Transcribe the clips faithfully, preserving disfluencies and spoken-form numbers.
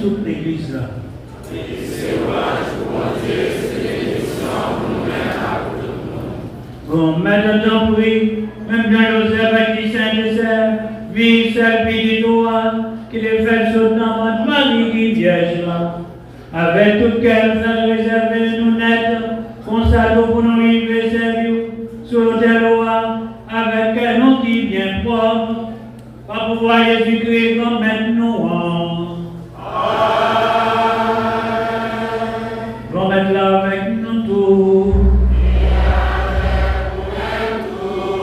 tout legliz la. Granmèt, tanpri, menm jan Jozèf ak Kisan te sèvi sèl pitit ou a, ki te fèt sot nan vant Mari ki vyèj la. Avèk tout kè nou fè rezève nou nèt, konsa tou pou nou rive sèvi w sou lotèl ou a, avèk kè nou ki byen pwòp, pa pouvwa Jezikri, Granmèt nou an. Granmèt la avèk nou tou.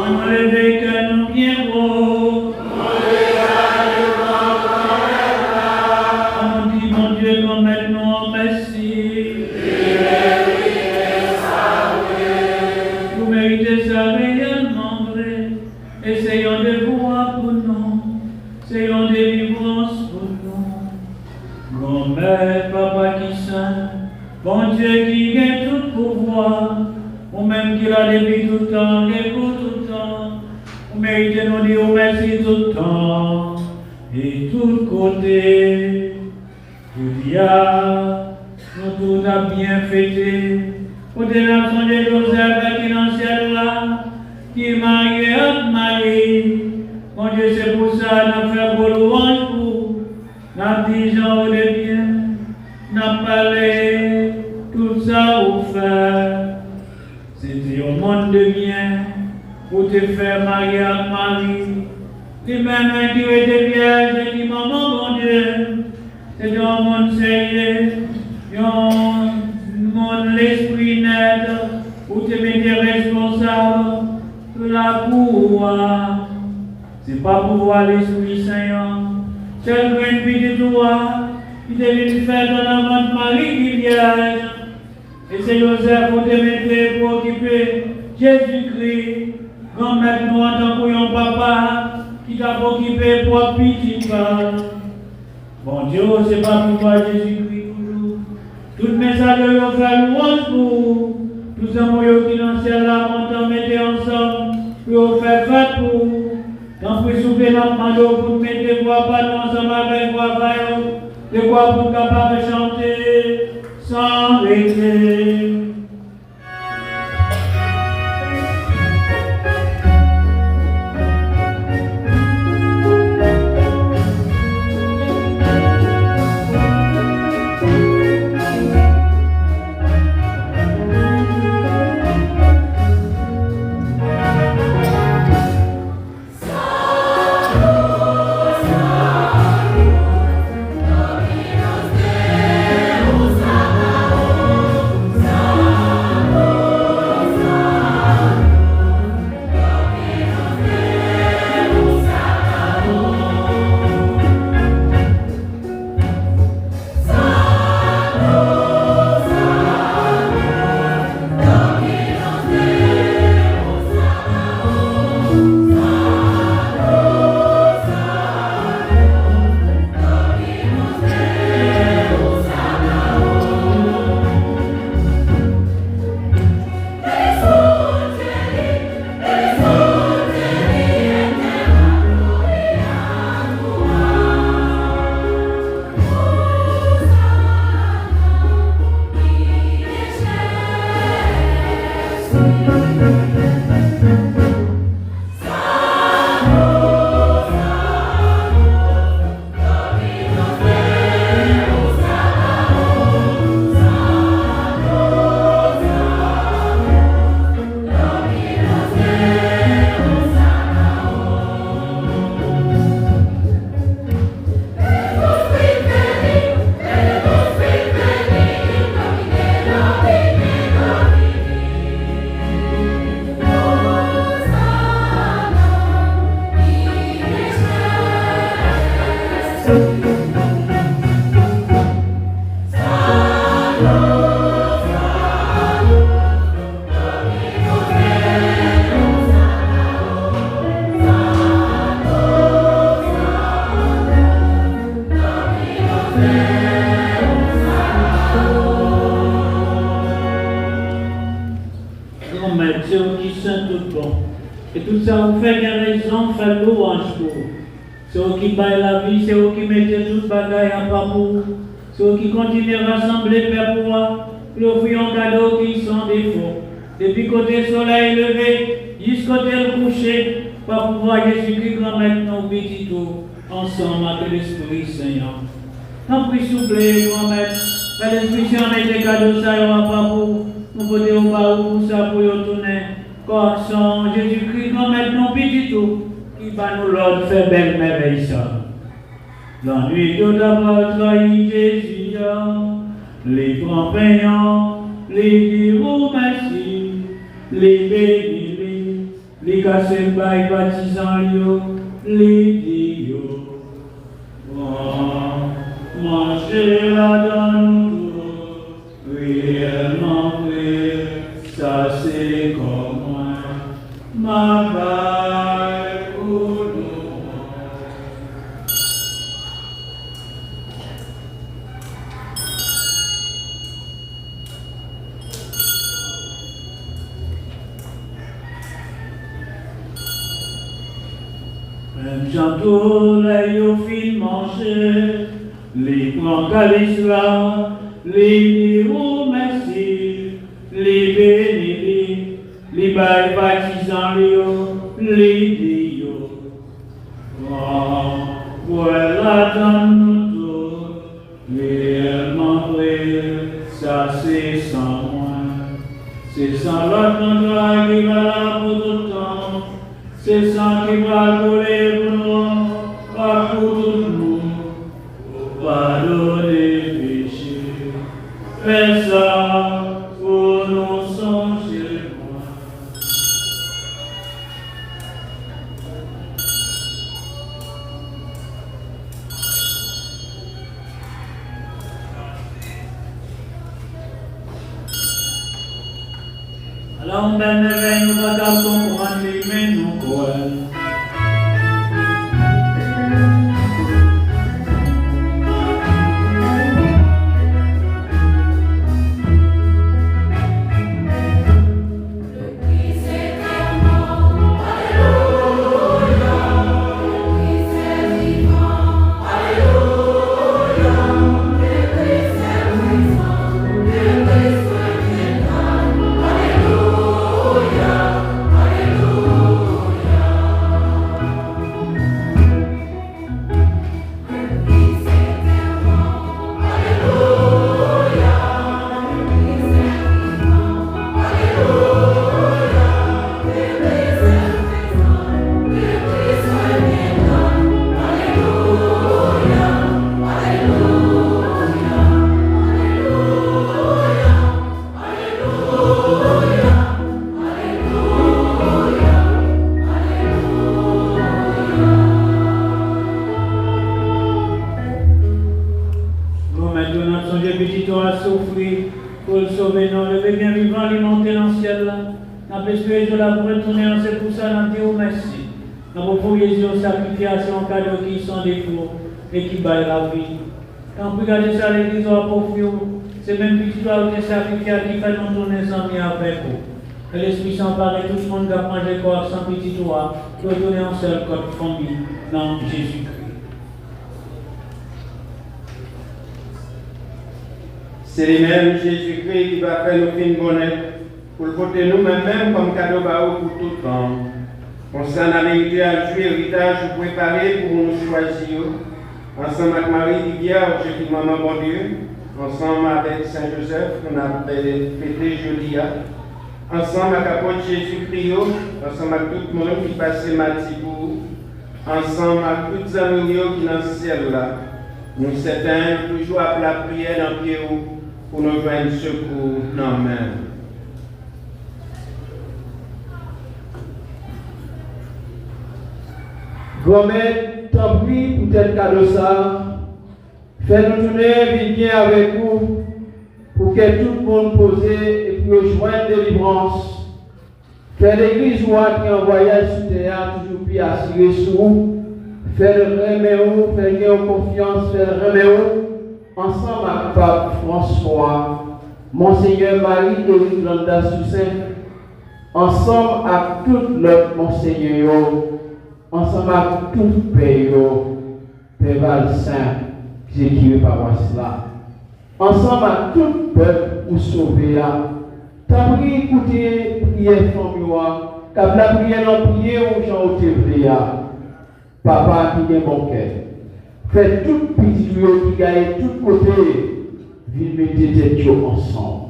Ann nou leve kè nou byen wo. Ann nou di Bondye, Granmèt nou an, mèsi. Ou merite sa reyèlman vre. E se yon devwa pou nou, se yon delivrans pou nou. Granmèt, Papa ki sen, Bondye ki gen tout pouvwa, ou menm ki la depi tout tan e pou tout tan, ou merite nou di w mèsi tout tan e tout kote. Jodi a, nou tout ap byen fete, kote n ap sonje Jozèf ki nan syèl la, ki marye ak Mari. Bondye, se pou sa n ap fè gwo lwanj pou ou. N ap di jan ou te byen, n ap pale tout sa ou fè. Se te yon moun de byen ou te fè marye ak Mari, li menm ki rete vyèj e ki manman Bondye. Se te yon moun serye, yon moun lespri nèt, ou te mete responsab lakou ou a. Se pa pouvwa Lespri Sen an, sèl grenn pitit ou a, ki te vin fèt nan vant Mari ki vyèj. E se Jozèf ou te mete pou okipe Jezikri, Granmèt nou an, tankou yon papa ki t ap okipe pwòp pitit pa l. Bondye o, se pa pouvwa Jezikri toujou. Tout men sa yo, yo fè lwanj pou ou. Tout zanmi yo ki nan syèl la kontan mete ansanm pou yo fè fèt pou ou. Tanpri, souple, n ap mande w pou n mete vwa pa nou ansanm avèk vwa pa yo, dekwa pou n kapab chante san rete. Granmèt, se ou ki sen tout bon. E tout sa ou fè gen rezon fè lwanj pou ou. Se ou ki bay lavi, se ou ki mete tout bagay apa pou ou. Se ou ki kontinye rasanble pèp ou a pou l ofri yon kado ki san defo, depi kote solèy leve jis kote l kouche, pa pouvwa Jezikri, Granmèt nou, Pitit ou, ansanm ak Lespri Sen an. Tanpri, souple, Granmèt, fè Lespri Sen an mete kado sa yo apa pou nou pote yo ba ou, pou sa pou yo tounen kò ak san Jezikri, Granmèt nou, Pitit ou, ki ba nou lòd fè bèl mèvèy sa. Lannwit, yo ta pral trayi Jezi a, li pran pen an, li di ou mèsi, li beni li, li kase l bay patizan li yo, li di yo: Pran, manje ladan nou tou, reyèlman vre, sa se kò mwen, m ap bay pou nou. Menm jan tou, lè yo fin manje, li pran kalis la, li di ou mèsi, li beni li, li bay patizan li yo, li di yo: Pran, bwè ladan nou tou, reyèlman vre, sa se san mwen. Se san lòt kontra ki valab pou tout tan. Se san ki pral koule pou nou ak pou tout moun, pou padone peche. Fè sa pou nou sonje mwen. Ala yon bèl mèvèy nou pa ka konprann li, men nou kwè l. Granmèt, nou sonje pitit ou a soufri pou l sove nou. Leve byen vivan, li monte nan syèl la. N ap espere jou l ap retounen an, se pou sa n ap di ou mèsi. N ap ofri Jezi yon sakrifyasyon, yon kado ki san defo e ki bay lavi. Tanpri, gade sa legliz ou ap ofri w. Se menm pitit ou a ou te sakrifye a ki fè nou tounen zanmi avèk ou. Ke Lespri Sen anpare tout moun k ap manje kò ak san pitit ou a, pou yo tounen yon sèl kòk fanmi nan Jezikri. Se li menm, Jezikri, ki va fè nou fin bon nèt, pou l pote nou menm menm kòm kado ba ou pou tout tan. Konsa, n a merite al jwi eritaj ou prepare pou moun ou chwazi yo, ansanm ak Mari ki vyèj, ki manman Bondye, ansanm avèk Sen Jozèf, n ap fete jodi a, ansanm ak apot Jezikri yo, ansanm ak tout moun ki pase mati pou ou, ansanm ak tout zanmi w yo ki nan syèl la, nou sèten yo toujou ap lapriyè nan pye w pou nou jwenn sekou nan men w. Granmèt, tanpri, poutèt kado sa a, fè nou tounen vin byen avèk ou, pou ke tout moun poze e pou yo jwenn delivrans. Fè legliz ou a ki an vwayaj sou tè a toujou pi asire sou ou. Fè l renmen ou, fè l gen yon konfyans, fè l renmen ou, ansanm ak Pap Franswa, Monsenyè Marie Eric Landas Toussaint, ansanm ak tout lòt monsenyè yo, ansanm ak tout pè yo. Pè Valcin, ki se kire pawas la, Ansanm ak tout pèp ou sove a, tanpri koute priyè fanmi w a k ap lapriyè nan pye w jan w te vle a. Papa ki gen bon kè, fè tout pitit ou yo ki gaye tout kote vin mete tèt yo ansanm.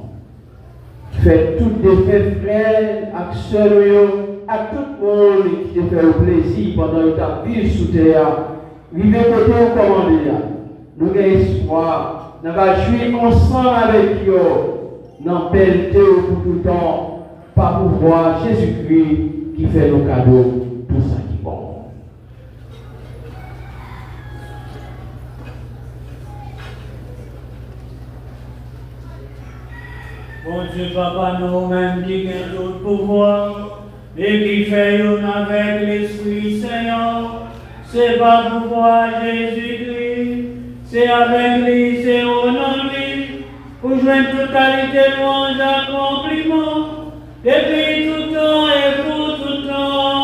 Fè tout defen frè ak sè nou yo ak tout moun ki te fè yo plezi pandan yo t ap viv sou tè a rive kote ou kòmande a. Nou gen espwa n ap jwi ansanm avèk yo nan bèlte ou pou toutan, pa pouvwa Jezikri ki fè nou kado tout sa ki bon. Bondye Papa nou, ou menm ki gen tout pouvwa e ki fè youn avèk Lespri Sen an, se pa pouvwa Jezikri, se avèk li, se o non li, ou jwenn tout kalite lwanj ak konpliman, depi tout tan e pou tout tan.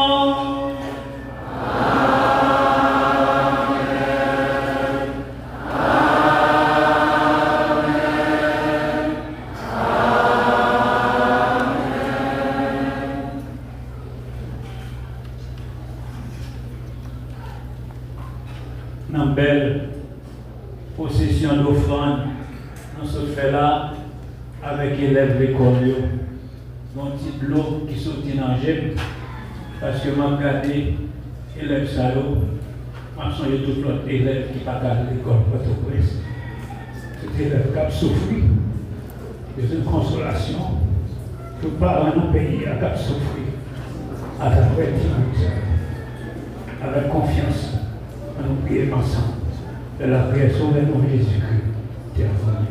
Nan bèl pwosesyon dofrann nou sot fè la avèk elèv lekòl yo, yon ti dlo ki soti nan je m, paske m ap gade elèv sa yo, m ap sonje tout lòt elèv ki pa ka al lekòl Pòtoprens. Tout elèv k ap soufri, bezwen konsolasyon. Tout paran nan peyi a k ap soufri atravè timoun sa yo. Avèk konfyans, ann nou priye ansanm. Fè lapriyè sou non Jezikri, te avè nou.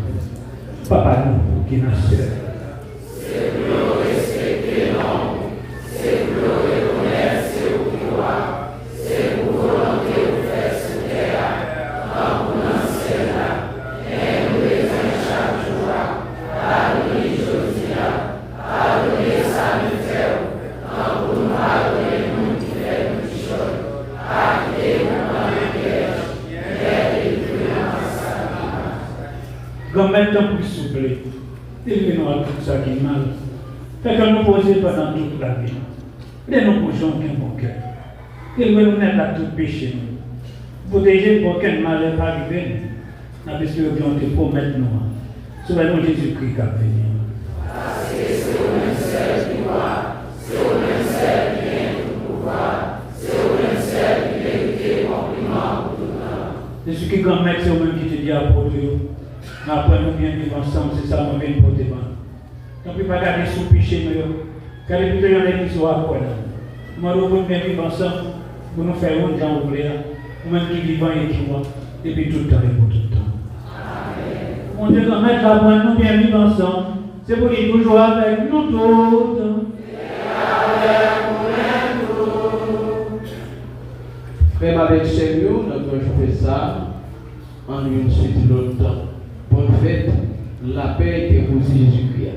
Papa nou ki nan syèl, se pou yo respekte non w, se pou yo rekonèt se ou ki wa, se pou volonte w fèt sou tè a, tankou nan syèl la. Pen nou bezwen chak jou a, ba nou li jodi a. Padone sa nou fè w, tankou nou padone moun ki fè nou kichòy. Pa kite nou pran nan pyèj, men delivre nou anba Satan. Granmèt, tanpri, souple, delivre nou ak tout sa ki mal. Fè kè nou poze pandan tout lavi nou. Ede nou pou jan w gen bon kè. Delivre nou nèt ak tout peche nou. Pwoteje n pou okenn malè pa rive nou. N ap espere ke w te pwomèt nou an. Sovè nou Jezikri k ap vini an. Paske se ou menm sèl ki wa, se ou menm sèl ki gen tout pouvwa, se ou menm sèl ki merite konpliman pou tout tan. Jezikri Granmèt, se ou menm ki te di apot ou yo, m ap pran nou byen viv ansanm, se sa mwen vin pote ban nou. Tanpri, pa gade sou peche nou yo. Gade pito yon legliz ou ap kwè nan. Nou mande w pou n byen viv ansanm, pou nou fè youn jan ou vle a, ou menm ki vivan e ki wa, depi tout tan e pou tout tan. Amèn. Bondye Granmèt la pran nou byen viv ansanm. Se pou li toujou avèk nou tout. Frè m avèk sè m yo, nan gran jou fèt sa, ann youn swete lòt bòn fèt, lapè e kè poze Jezikri a.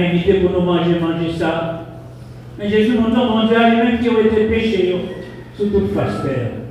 Envite pou nou manje manje sa. Men Jezi montre Bondye a li menm ki wete peche yo sou tout fas tè a.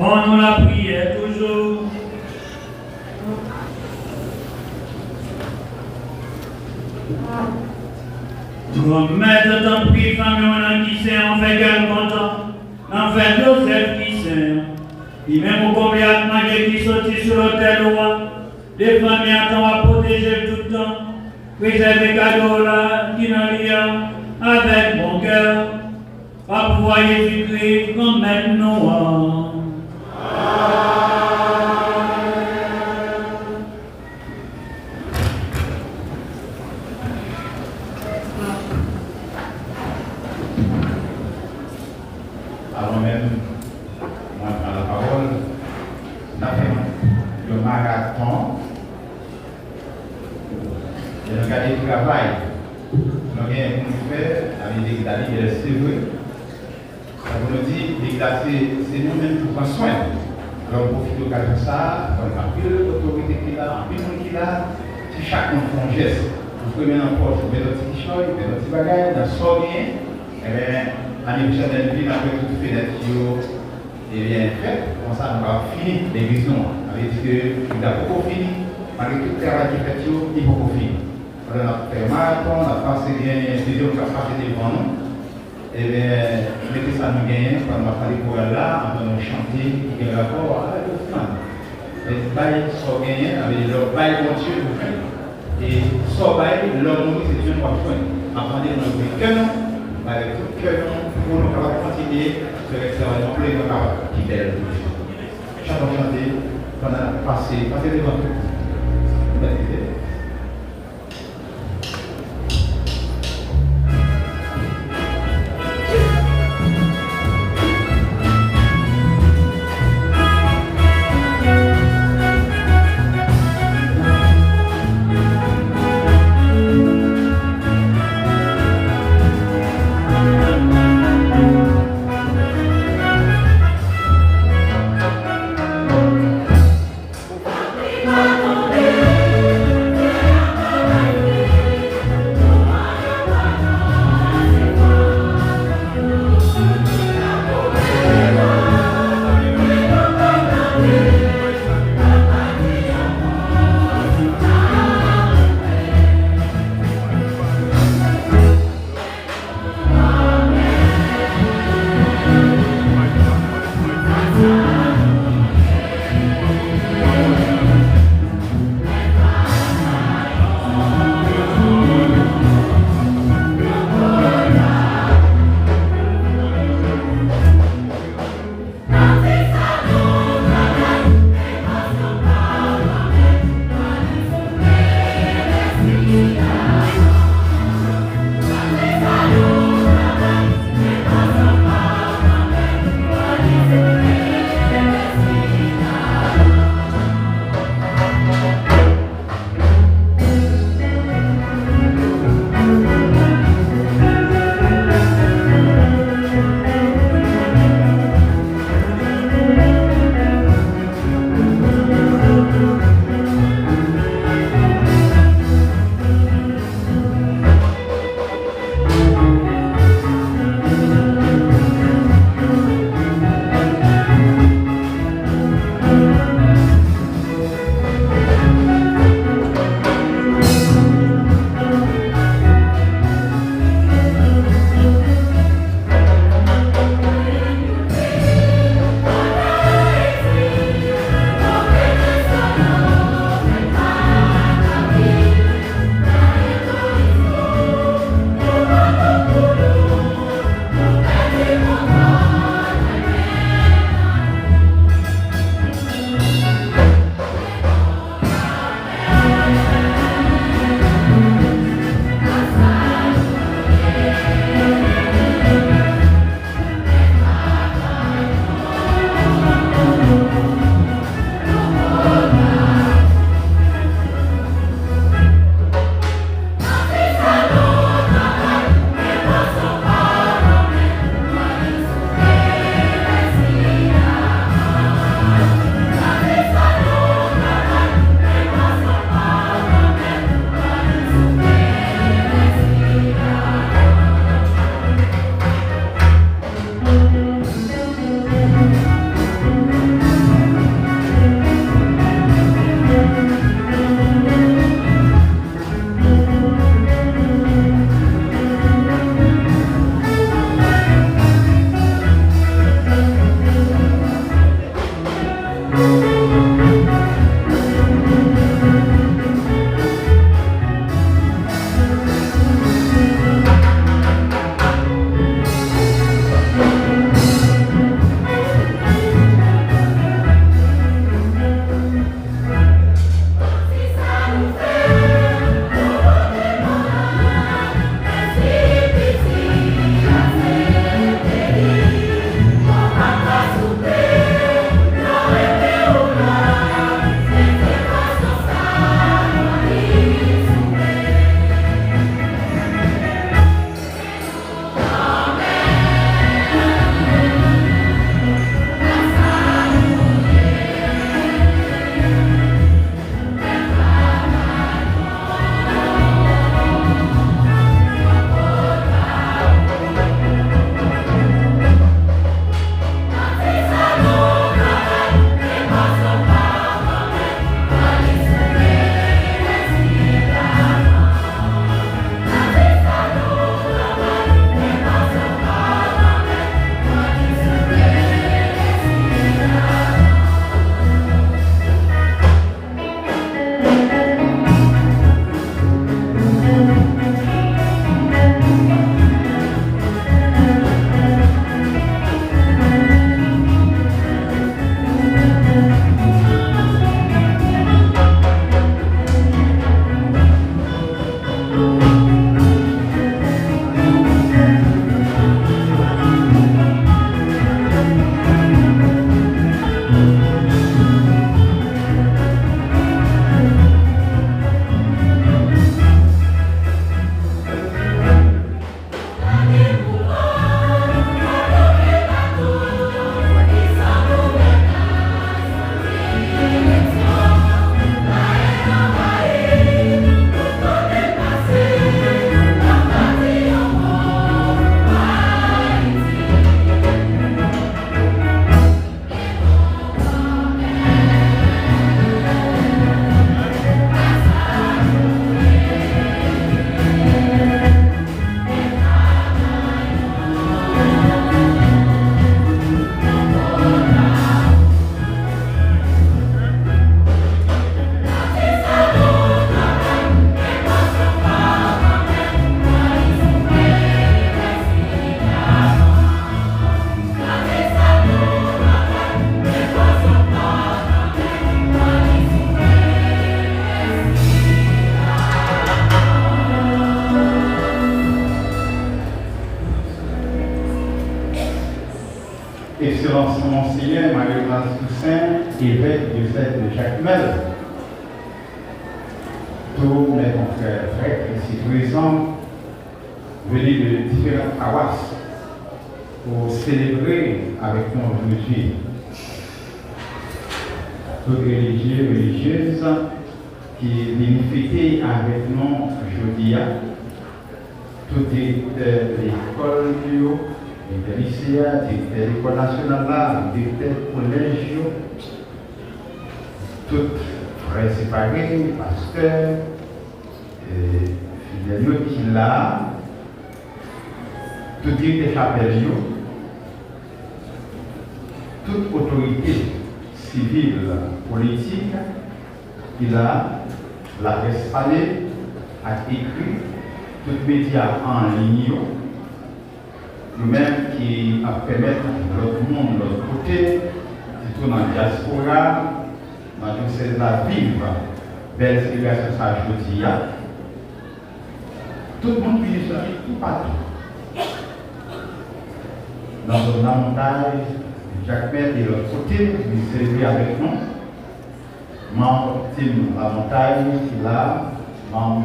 Ban nou lapriyè toujou. Granmèt, tanpri, fanmi w nan ki sen an, fè kè l kontan nan fèt Jozèf ki sen an. Li menm ou konble ak manje ki soti sou lotèl ou a. Defann li antan w ap pwoteje l tout tan. Prezève kado w la ki nan li a avèk bon kè. Pa pouvwa Jezikri, Granmèt nou an. Avan menm mwen pran lapawòl, n ap fè yon maraton. Lè nou gade travay nou genyen pou nou fè, avèk legliz la, li bèl, se vre. Sa pou nou di, legliz la, se, se nou menm pou pran swen. Alò, m pwofite okazyon sa a, pou anpil otorite ki la, anpil moun ki la, si chak moun fè yon jès, ou fouye men nan pòch, ou mete yon ti kichòy, ou mete yon ti bagay, nan sa w genyen, enben, ane pwochèn, lè n vin apre tout fenèt yo, Ebyen, fèt, konsa nou kapab fini legliz nou an. Sa vle di ke legliz la poko fini, malgre tout travay ki fèt yo, li poko fini. Pandan n ap fè maraton, n ap pase, genyen plizyè moun k ap pase devan nou. Ebyen, mete sa nou genyen, pandan n ap tande koral la, antan nou chante, ki gen rapò avèk ofrann. Men bay sa w genyen, sa vle di lè w bay Bondye, ou fini. E sa w bay, lè w mouri, se li menm w ap jwenn. M ap mande nou ouvri kè nou, bay avèk tout kè nou, pou nou kapab kontinye fè travay nou an, pou nou kapab pi bèl toujou. Chante yon chante, pandan n ap pase, pase devan tout. Nou mèt rive. Excellence Monseigneur Mario Toussaint, évêque du diocèse de Jacmel, tous mes confrères prêtres ici présents, venus de différentes paroisses pour célébrer avec nous aujourd'hui. Tout relijye, relijyez ki vini fete avèk nou jodi a, tout direktè lekòl yo, direktè lise a, direktè lekòl nasyonal la, direktè kolèj yo, tout frè separe, pastè, e, fidèl yo ki la, tout direktè chapèl yo, tout otorite sivil, politik ki la, laprès pale ak ekri, tout medya an liy yo, nou menm ki ap pèmèt lòt moun lòt kote, sitou nan dyaspora, nan dyosèz la, viv bèl selebrasyon sa jodi a. Tout moun ki vin soti toupatou nan zòn Lamontay, Jakmèl e lòt kote, vin selebre avèk nou. Manm Tim Lamontay ki la, manm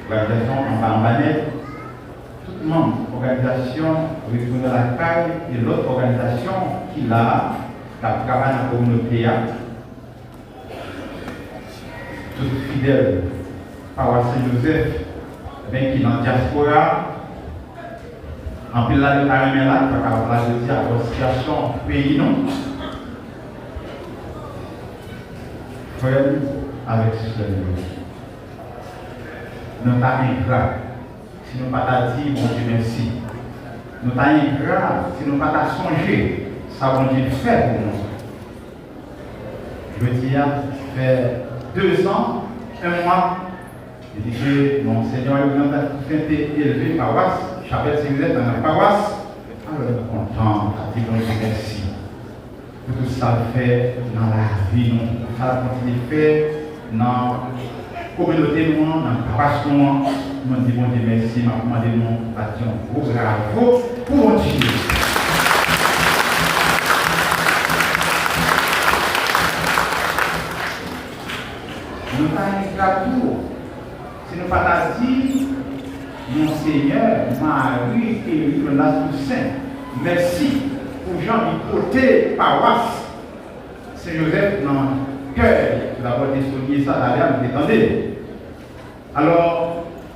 òganizasyon Anba Anba Nèt, tout manm òganizasyon Retounen Lakay e lòt òganizasyon ki la, k ap travay nan kominote a. Tout fidèl pawas Sen Jozèf, enben, ki nan dyaspora, anpil la yo ta renmen la, yo pa kapab la jodi a, akoz sitiyasyon peyi nou. Frè m avèk sè m yo, nou ta engra si nou pa ta di Bondye mèsi. Nou ta engra si nou pa ta sonje sa Bondye fè pou nou. Jodi a fè dezan, en mwa, depi ke Monseyè Mario Grandal Toussaint te elve pawas, chapèl Sen Jozèf nan Gran Pawas. Alò, nou kontan, n ap di Bondye mèsi pou tout sa l fè nan lavi nou, pou sa l ap kontinye fè nan kominote nou an, nan pawas nou an. Nou di Bondye mèsi, m ap mande nou bat yon gwo bravo pou Bondye. Nou ta engra tou si nou pa ta di Monseyè Marie Eric Lenace Toussaint mèsi pou jan li pote pawas Sen Jozèf nan kè li. Dabò, te souliye sa talè a, nou te tande. Alò,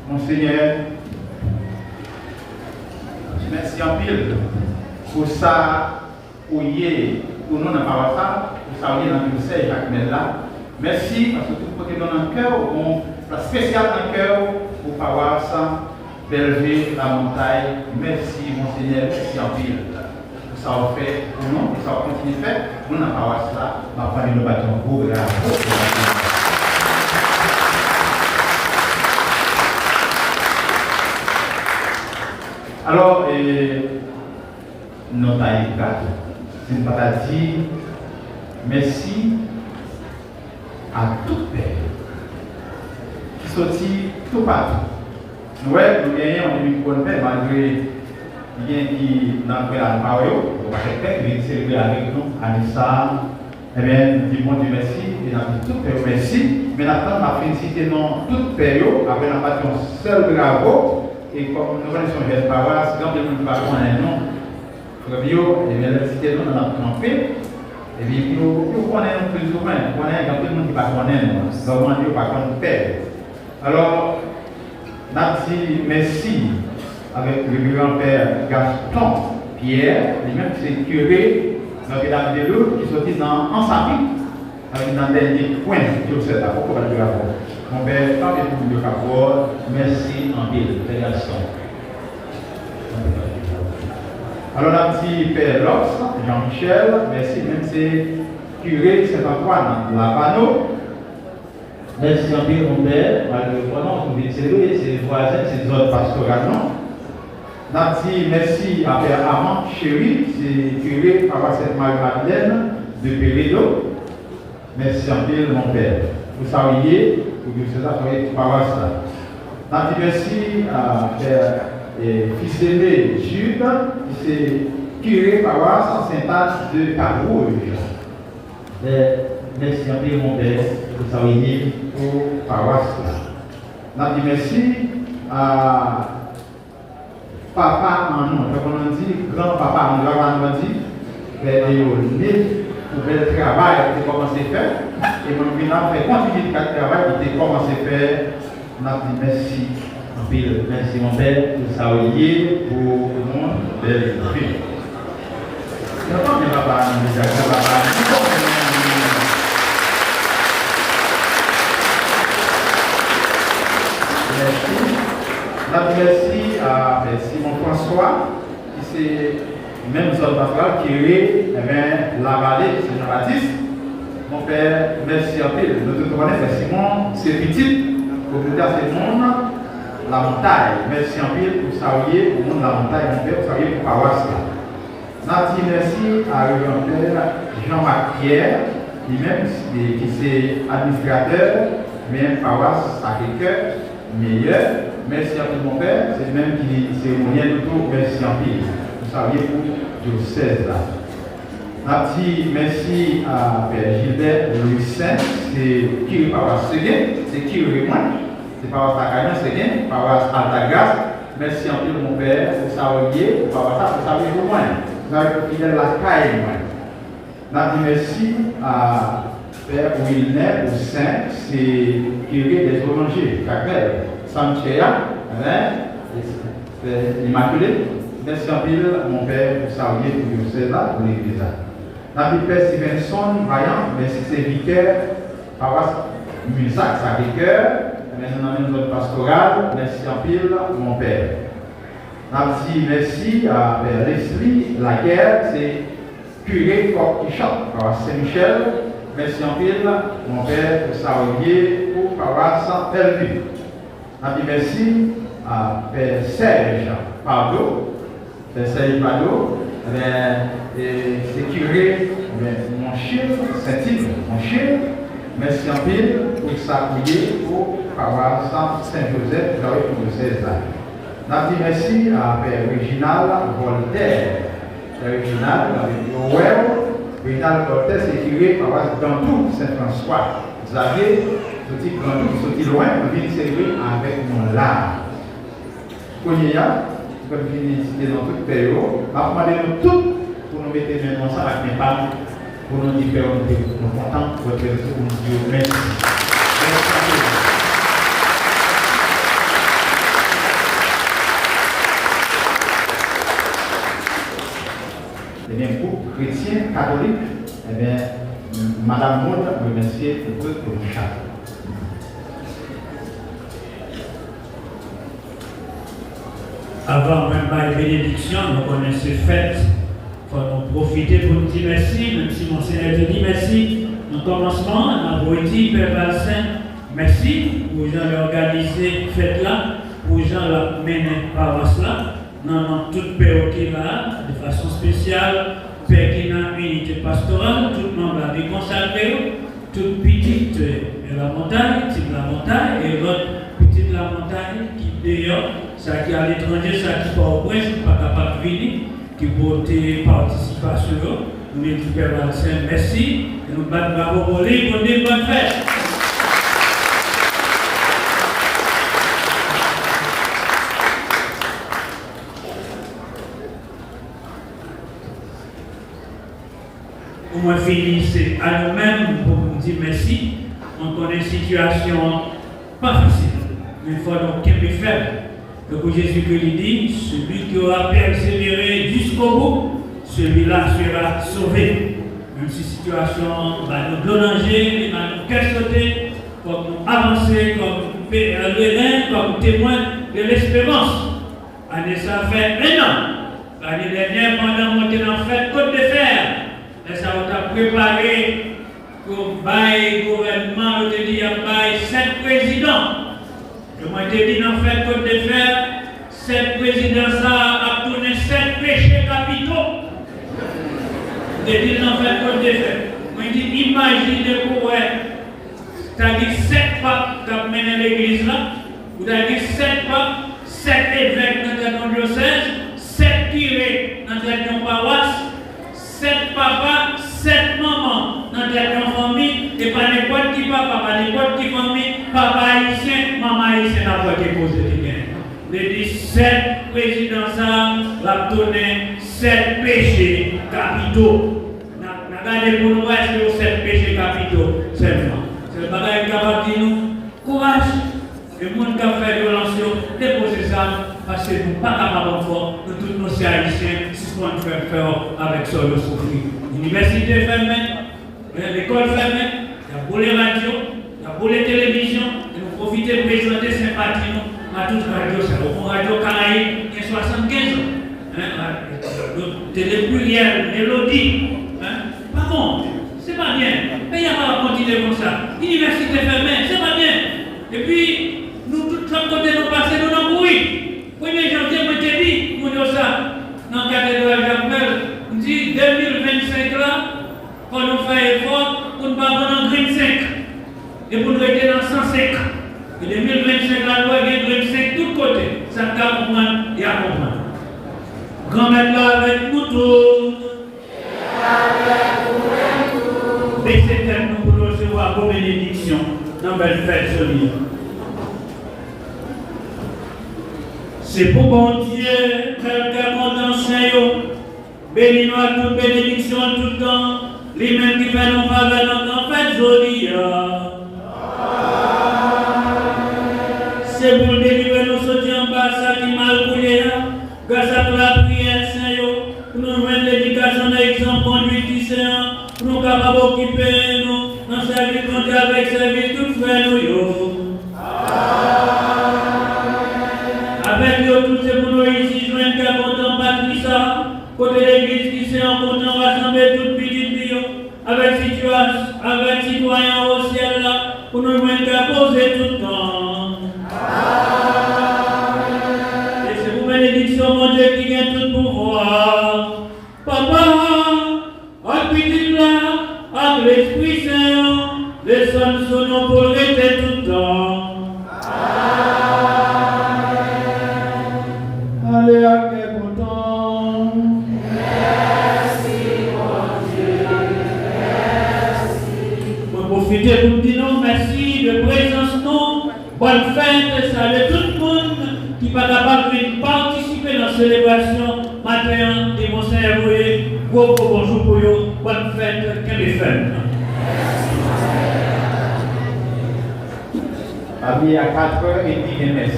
Monseyè, mèsi anpil pou sa ou ye pou nou nan pawas la, pou sa ou ye nan dyosèz Jakmèl la. Mèsi, paske tout kote nou nan kè w, ou gon plas espesyal nan kè w pou pawas Bèlve Lamontay. Mèsi, Monseyè, mèsi anpil pou sa w fè pou nou, pou sa w kontinye fè pou nou nan pawas la. M ap mande nou bat yon gwo bravo pou Monseyè. Alò, e, nou ta engra si n pa ta di mèsi a tout pè yo ki soti toupatou. Nou wè, nou genyen yon demi kouwòn pè, malgre gen ki nan kwen la, nou pa wè yo, yon pakèt pè ki vin selebre avèk nou ane sa a. Ebyen, nou di Bondye mèsi, e n ap di tout pè yo mèsi, men n ap tann, n ap fin site non tout pè yo, apre n ap bat yon sèl bravo, e kòm nou konnen se yon jèn pawas, gen anpil moun ki pa konnen nou. Frè m yo, ebyen, lè m site non, n ap kanpe, epi pou yo, pou yo konnen nou plizoumwen, konnen gen anpil moun ki pa konnen nou, nòmalman yo pa konn pè yo. Alò, n ap di mèsi avèk Reveran Pè Gaston Pierre, li menm ki se kire Notre-Dame de Lourdes, ki soti nan Ansapit, avèk nan dènye kwen dyosèz la. Fòk ou bat bravo. Monpè, tanpri pou moun yo k ap wè w, mèsi anpil, Pè Gaston. Alò, n ap di Pè Lòks Jean Michel, mèsi, li menm se kire Sent Antwàn Lavano. Mèsi anpil, monpè. Malgre w konnen w vin selebre, se vwazen, se zòn pastoral nou. N ap di mèsi a Pè Armand Chéry, se kire pawas Sent Mari Madlèn de Peredo. Mèsi anpil, monpè, pou sa w ye pou dyosèz la, sa w ye pou pawas la. N ap di mèsi a Pè, e, Fils-Aimé Jude, ki se Kire pawas Sentad de Kabwouj. Mèsi anpil, monpè, pou sa w ye pou pawas la. N ap di mèsi a papa an nou, tankou nou di, gran papa an nou, papa an nou di, Pè Eone, pou bèl travay ki te kòmanse fè, e mwen vin ap fè kontinye travay ki te kòmanse fè. N ap di mèsi anpil, mèsi, monpè, pou sa w ye pou moun Bèlvi. N ap tann papa an nou deja, gran papa an nou. Mèsi. N ap di mèsi a Pè Simon François, ki se menm zòn pastoral, kire, enben, Lavale, Sen Jan Batis. Monpè, mèsi anpil. Nou tout konnen Pè Simon se pitit kominote a, se moun Lamontay. Mèsi anpil pou sa w ye pou moun Lamontay, monpè, pou sa w ye pou pawas la. N ap di mèsi a Reveran Pè Jean Marc Pierre, li menm, ki se administratè, men pawas Sacré-Cœur, Meyè. Mèsi anpil, monpè. Se li menm ki seremonyè nou tou. Mèsi anpil pou sa w ye pou dyosèz la. N ap di mèsi a Pè Gilbert Louis Saint, se kire pawas Segen, se kire mwen, se pawas lakay mwen, Segen, pawas Altagras. Mèsi anpil, monpè, pou sa w ye pou pawas la, pou sa w ye pou mwen, pou sa w ye pou fidèl lakay mwen. N ap di mèsi a Pè Wilner Poussin, se kire dèzoranje, Jakmèl, Santièya, enben, Pè Imakile. Mèsi anpil, monpè, pou sa w ye pou dyosèz la, pou legliz la. N ap di Pè Stevenson Vaillant, mèsi, se vikè pawas Mizak Sacré-Cœur, enben, nou nan menm zòn pastoral, mèsi anpil, monpè. N ap di mèsi a Pè Leslie Laguerre, se kire Kòk Kichòt, pawas Sen Michèl. Mèsi anpil, monpè, pou sa w ye pou pawas Bèlvi. N ap di mèsi a Pè Serge Pardo, Pè Serge Pardo, enben, e, se kire, enben, Monchil, Sentin, Monchil. Mèsi anpil pou sa w ye pou pawas Sen Jozèf, Jawèt, pou dyosèz la. N ap di mèsi a Pè Reginald Voltaire. Pè Reginald, nou ap di yo wè w. Reginald Voltaire se kire pawas Dantou, Sen Franswa Zavye, soti Grandou, soti lwen, pou vin selebre avèk nou la. Kounye a, nou pral vin site non tout pè yo. M ap mande nou tout pou nou mete men nou ansanm ak men pa m, pou nou di pè yo nou te, nou kontan wè pè yo, pou nou di yo mèsi. Mèsi anpil. Ebyen, gwoup kretyen katolik, ebyen, Madam Maud remèsye pou tout pou nou chak. Avan mwen bay benediksyon, nou konnen se fèt, fò nou pwofite pou n di mèsi, menm si Monsenyè te di mèsi nan kòmansman an, n ap redi Pè Valcin mèsi pou jan l òganize fèt la, pou jan l ap mennen pawas la, nan non tout pè yo ki la, de fason espesyal, pè ki nan inite pastoral, tout manm la ki konsakre yo, tout pitit, eh, Lamontay, Tib Lamontay, e lòt pitit Lamontay ki deyò, sa ki aletranje, sa ki Pòtoprens, ki pa kapab vini, ki pote patisipasyon yo. Nou di Pè Valcin mèsi, e nou bat bravo pou li, pou di l bòn fèt. Pou mwen fini, se a nou menm pou nou di mèsi. Mwen konnen sitiyasyon an pa fasil, men fò nou kenbe fèm. Tankou Jezikri li di, celui qui aura persévéré jusqu'au bout, celui-là sera sauvé. Menm si sitiyasyon an ba nou dlo nan je, li ba nou kè sote, fòk nou avanse kòm pe-, pèleren, kòm temwen de lesperans. Ane sa fè en an. Ane dènyè, pandan mwen te nan fèt Kot de Fè, lè sa yo t ap prepare pou bay gouvènman, yo te di y ap bay sèt prezidan. E mwen te di nan fèt Kot de Fè, sèt prezidan sa a ap tounen sèt peche kapito. Mwen te di l nan fèt Kot de Fè. Mwen di, imajine pou w wè, ta gen sèt pap k ap mennen legliz la, ou ta gen sèt pap, sèt evèk nan tèt yon dyosèz, sèt kire nan tèt yon pawas, Papa pa nenpòt ki fanmi, papa ayisyen, manman ayisyen, n ap wè ki koze ki gen. Vle di sèt prezidan sa a, l ap tounen sèt peche kapito. N a, n a gade pou nou wè èske yo sèt peche kapito sèlman. Sèl bagay m kapab di nou, kouraj! E moun k ap fè vyolans yo, depoze zam, paske nou pa kapab ankò, nou tout nou se ayisyen, sispann fè fè avèk sa yo soufri. Inivèsite fèmen, lekòl fèmen, y ap boule radyo, y ap boule televizyon, e nou pwofite prezante senpati nou a tout radyo sa yo. Bon, Radyo Karayib gen swasannkenz an. Hein, Télé Pluriel, Mélodie, hein, pa bon, se pa byen. Peyi a pa ap kontinye konsa. Inivèsite fèmen, se pa byen. Epi, nou tout, chak kote nou pase, nou nan kouri. Premye janvye, mwen te di moun yo sa, nan katedral Jakmèl, m di, de mil vennsenk la, fò nou fè efò pou n pa vann an grenn senk. E pou n rete nan san senk. E de mil vennsenk la, nou wè gen grenn senk tout kote. Sa k ka konprann, y a konprann. Granmèt la avèk nou tout. Bese tèt nou pou nou resevwa bon benediksyon nan bèl fèt jodi a. Se pou Bondye, Pè kè kontan sen yo, beni nou ak tout benediksyon tout tan, li menm ki fè nou favè nan gran fèt jodi a. Se pou l delivre nou soti anba sa ki mal pou ye a, gras ak lapriyè sen yo, pou nou jwenn ledikasyon nan egzanp kondwit ki sen an, pou nou kapab okipe nou nan sèvis Bondye avèk sèvis tout frè nou yo. Avèk yo tout, se pou nou reyisi jwenn kè kontan patri sa, kote legliz ki sen an kontan rasanble tout pitit li yo, avèk sitiyas-, avèk sitwayen anwo syèl la, pou nou jwenn kè poze tout tan. E se pou benediksyon Bondye ki gen tout pouvwa, Papa, ak Pitit la, ak Lespri Sen an, desann sou nou pou l rete tout tan. Amèn. Ale ak kè kontan. Mèsi, Bondye. Mèsi. Mwen pwofite pou m di nou mèsi de prezans nou. Bòn fèt, salye tout moun ki pa kapab vin patisipe nan selebrasyon maten an, e Monseyè voye gwo gwo bonjou pou yo. Bòn fèt, kenbe fèm. Abye a katrè epi gen mès.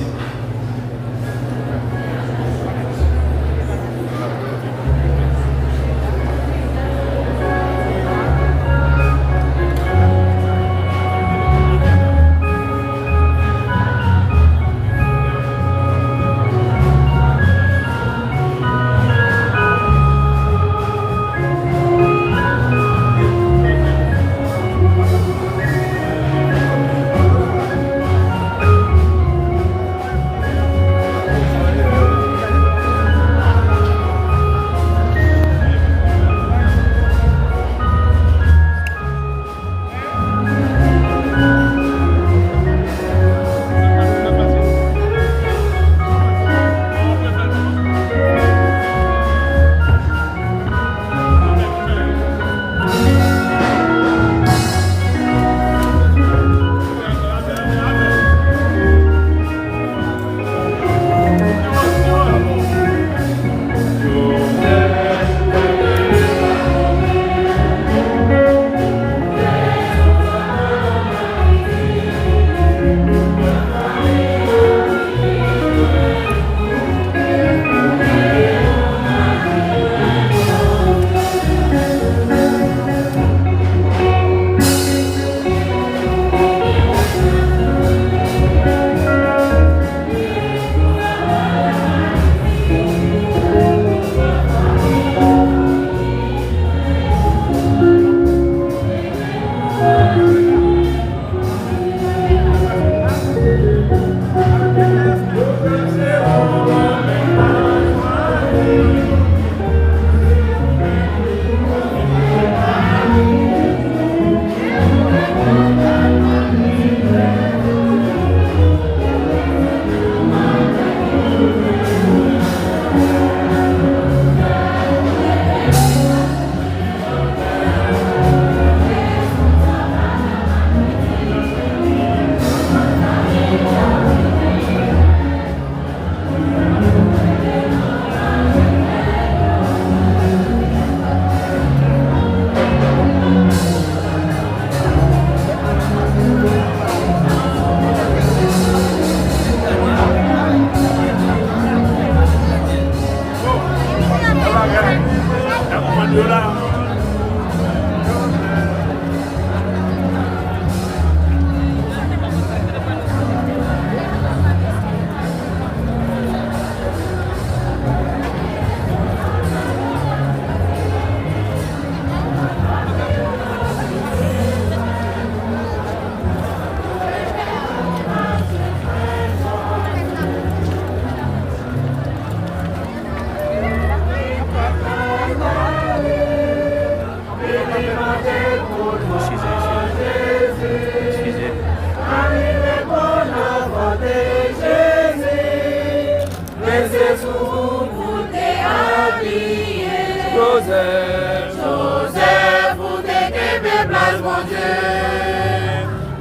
Se sou ou pou te apiye. Jozèf, Jozèf, ou te kenbe plas Bondye.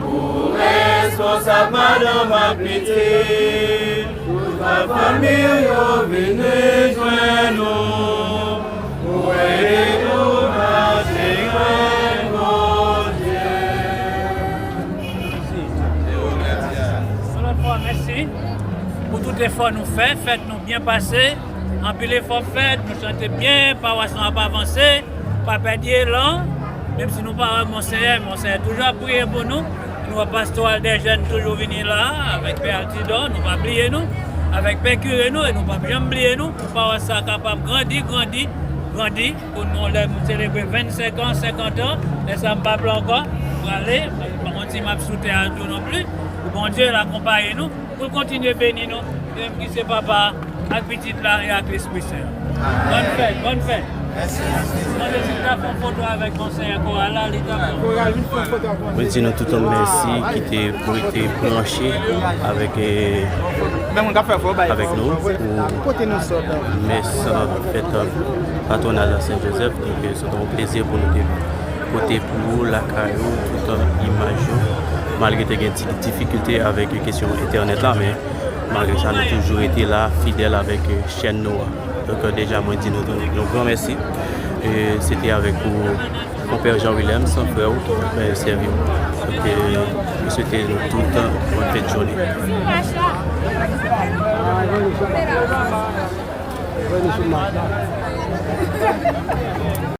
Ou responsab madanm ak pitit. Tout fanmi yo vini jwenn ou. Pou ede nou mache jwenn Bondye. Yon lòt fwa, mèsi pou tout efò nou fè. Fèt nou byen pase. Anpil efò fèt. Nou chante byen. Pawas nou ap avanse. Pa pèdi elan. Menm si nou pa wè Monseyè, Monseyè toujou ap priye pou nou. Nou wè Pastoral dè Jèn toujou vini la avèk Pè Altidor, nou pa bliye nou, avèk Pè Kire nou, e nou p ap janm bliye nou, pou pawas sa kapab grandi, grandi, grandi, pou nou lè nou selebre vennsenk an, senkant an, lè sa m pa vle ankò, prale, pa konn si m ap sou tè a tou non plis, pou Bondye l akonpaye nou, pou l kontinye beni nou, li menm ki se Papa a, ak Pitit la e ak Lespri Sen. Bòn fèt, bòn fèt. Mande si l ta fè yon foto avèk Monseyè koral la, li ta bon. Mwen di nou tout yon mèsi ki te pou rete branche avèk, eh, avèk nou pou mès, eh, fèt, eh, patwonal la Sen Jozèf. Donk, eh, se te yon plezi pou nou te pote pou ou lakay ou tout, eh, imaj yo. Malgre te gen ti difikilte avèk kesyon entènèt la, men malgre sa, nou toujou rete la, fidèl avèk, eh, chèn nou an. Donk, eh, deja, mwen di nou, nou, nou gran mèsi. E se te avèk ou, konpè Jean Williams, frè ou, ki te sèvi ou. Donk, eh, mwen swete nou tout, eh, bòn fèt jounen.